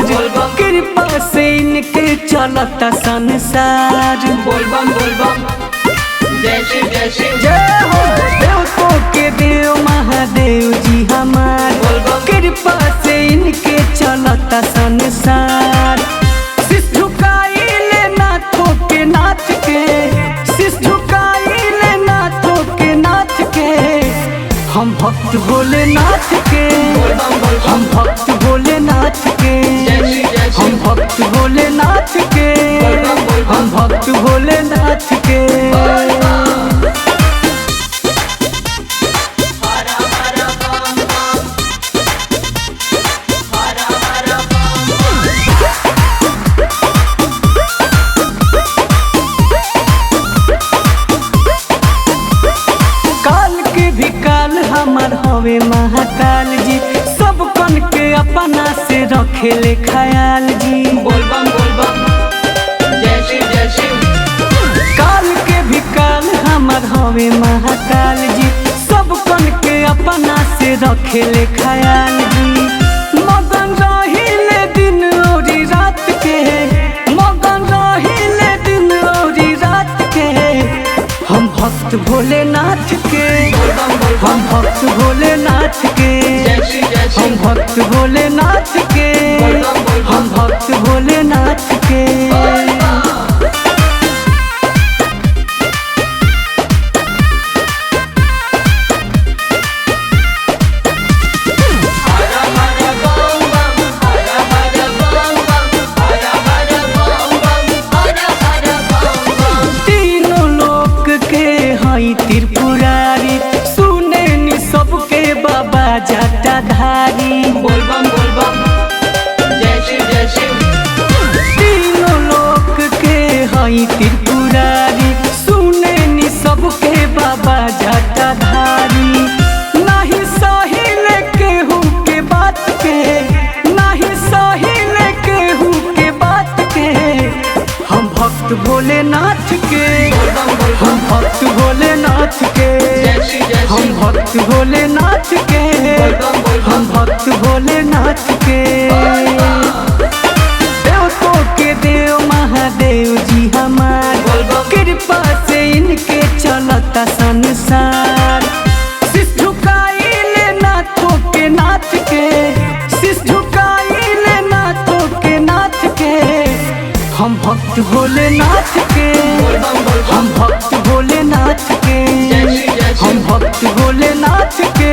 हमार, कृपा से इनके चलता संसार। बोल बम बोल बम, जय शिव जय शिव, जय हो देवतों के देव महादेव जी हमार, कृपा से इनके चलता संसार। शीश झुकाइले नाथों के नाथ के, शीश झुकाइले नाथों के नाथ के, हम भक्त भोलेनाथ के, हम भक्त भोलेनाथ के, हम भक्त भोलेनाथ के, हम भक्त भोलेनाथ के। काल के भी काल हमार हवे महाकाल जी, सब कन के अपना से रखेले ख्याल जी। बोल बम बोल बम, जय शिव जय शिव, काल के भी काल हमार हवे महाकाल जी, सब कन के अपना से रखेले ख्याल जी। मगन रहिले दिन औरी रात के, मगन रहिले दिन औरी रात के, हम भक्त भोलेनाथ के, हम भक्त भोलेनाथ के, हम भक्त भोलेनाथ के, हम भक्त भोलेनाथ के। तीनों लोक के हई त्रिपुरारी, सुने नी सबके बाबा जटाधारी। बोल बम बोल बम, जय शिव जय शिव, तीनों लोक के हई त्रिपुरारी, सुने नी सबके बाबा जटाधारी। नाही सहिले केहू के बात के, नाही सहिले केहू के बात के, हम भक्त भोलेनाथ के, हम भक्त भोलेनाथ के, हम भक्त भोलेनाथ के, हम भक्त भोलेनाथ के। देवतों के देव महादेव जी हमार, कृपा से इनके चलता संसार। शीश झुकाइले नाथों के नाथ के, शीश झुकाइले नाथों के नाथ के, हम भक्त भोलेनाथ के, हम भक्त भोलेनाथ के, हम भक्त भोलेनाथ के।